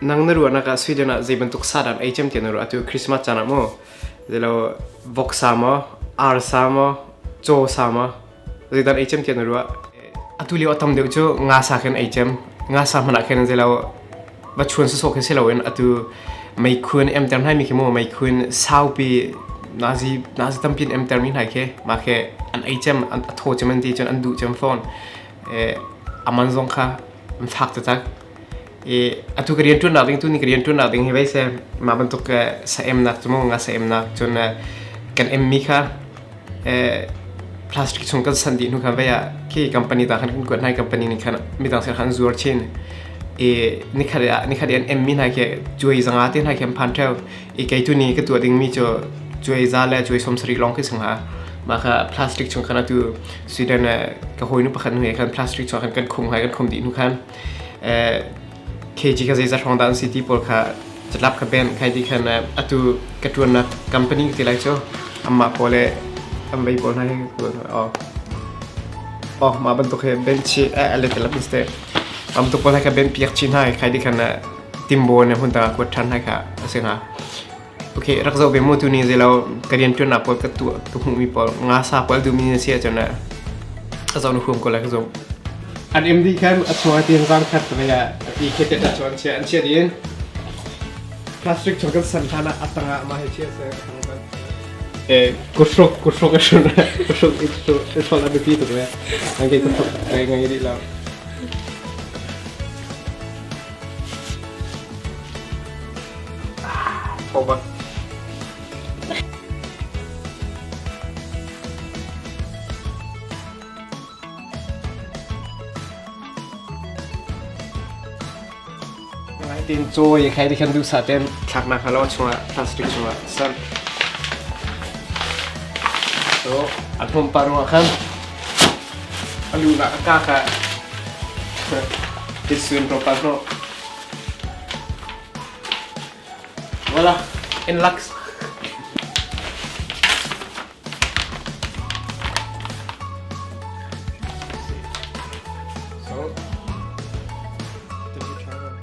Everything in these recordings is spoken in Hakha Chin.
Nang na ruahnak ah Sweden ah zei bantuk sa dah ei cem ti na ruah? Atu Christmas caan ah maw? Zelo voksa maw? Arsa maw? Caw sa maw? Zeidah ei cem ti na ruah? Atu lio a tam deuh cu nga sa khin ei cem. Nga sa hmanh ah khin zelo va chuan sawsawh khi si loin atu meikhun emter hnai mi khi mu meikhun saupi nazi nazi tampi in emter mi hnai khi mah khi an ei cem an a thaw cem an ti cun an duh cem fawn. Aman zong kha an fak taktak. I atu ka rian ṭuannak ding tu ni ka rian ṭuannak ding hi vei se mah bantuk sa emnak cu mu nga sa emnak cun kan emmi kha plastic chung kan san dih hnu khan vei ah khi company ta khan kan kuat hna company nih khan midang sin khan zuar chin i nikhat ah nikhat an emmi hna khi cuai zanga te hna khi an phan theo i kei tu ni ka tuah dingmi cu cuai za le cuai 70 lawng khi sungha mah kha plastic chung khan atu Sweden ka hawinu pakhat nu he khan plastic chung khan kan khum hai kan khum dih hnu khan KG kha zeizat hrawng dah an si ti pawl kha catlap kha ben khai ti khan atu ka ṭuannak company ka ti lai cu amah pawl le an vei pawl hna hi oh oh mah bantuk he bench a le telap in ste mah bantuk pawl kha ben piak chin hai khai ti khan timbo ne hun ta kuat ṭhan hai kha a si hnga okay rak zoh ve mu tu ni zelo ka rian ṭuannak pawl ka tuah ka hmuhmi pawl nga sa pawl duhmi na si ahcun a zoh na huam ko lai ka zumh an MD khan a chuang tiin zang khat ve ah ti khi te chu an chia an chia din plastic chung kan san hlan ah a tangah mah hi chia se e kuhruk kuhruk a shun kuhruk i chu a biapi tuk ve an ke kuhruk ngai ngai rih lo Tho bak. Tin cawi khai ti khan duh sa ten thlaknak halo chungah plastic chungah san. So an hom pa ruang khan alu na ka ka tisun ro pa no. Voilà, in lux. So, did you try one?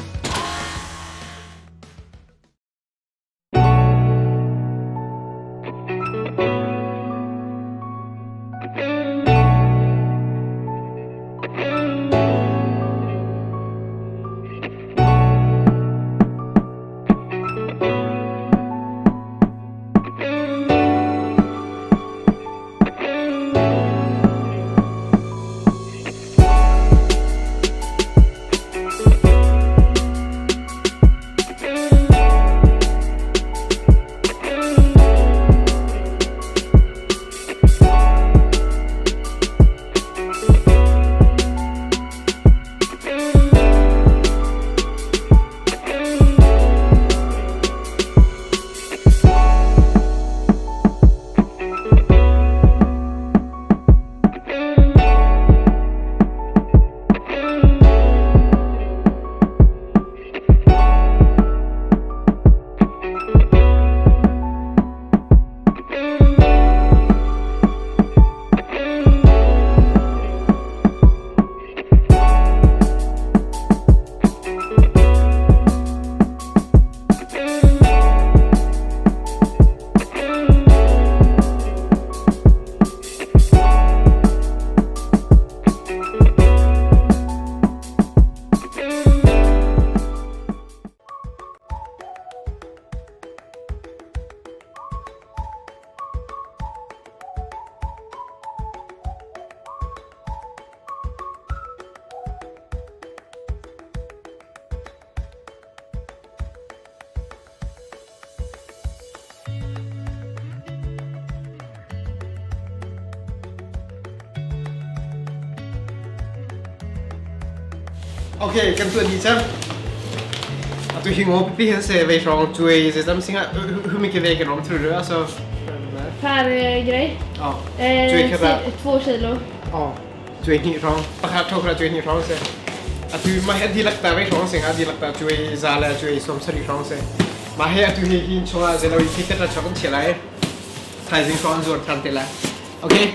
Okay, kan tuan ni cang. Atu hi ngo pipi hin se vei hrawng cuai ze zam singa humi ke ve kan rom thru ru so. Per grej. Ja. Cuai kha 2 kilo. Ja. Cuai hnih hrawng. Pakhat tho kha cuai hnih hrawng se. Atu mah hi a dihlak ta vei hrawng sing a dihlak ta cuai za le cuai 70 hrawng se. Mah hi atu hi hin chungah zelo i khi tet chok an chia lai. Thaizing hrawng an zuar than te lai. Okay.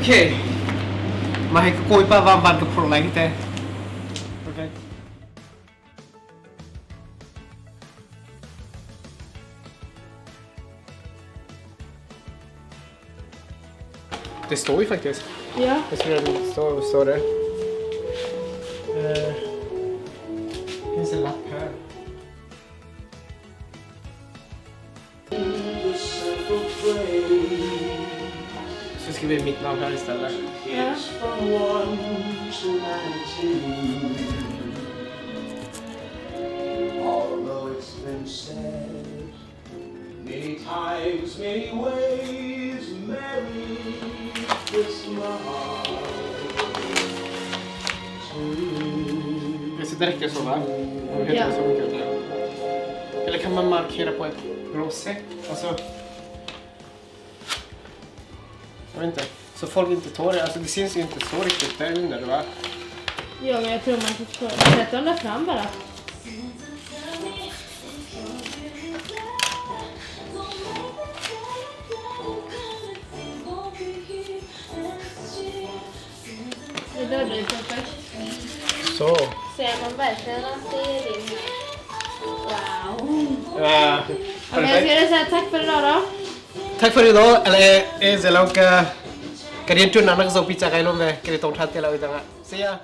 Okay. Mah hi ka kawipa vam van ka phurh lai hi te. Perfect. Det står ju faktiskt. Ja. Jag tror det står, står det. Eh, det finns en lapp här. Så skriver vi mitt namn här istället. Ja. Although it's been said many times, many ways, Merry Christmas to you. Så det räcker så va? Man kan Ja. inte så mycket åt det. Eller kan man markera på ett bra sätt? Alltså... Jag vet inte. Så folk inte tar det. Alltså det syns ju inte så riktigt där under va? Ja, men jag tror man får sätta dem där fram bara. Det där blir perfekt. Så. Ser man verkligen att det är din? Wow. Ja, Okej, ska jag säga tack för idag då? Tack för idag. Eller eh, så långt. Ka rian ṭuan nak zopi ca kai lawm ve. Ka tong ṭhan te lai dang ah. See ya.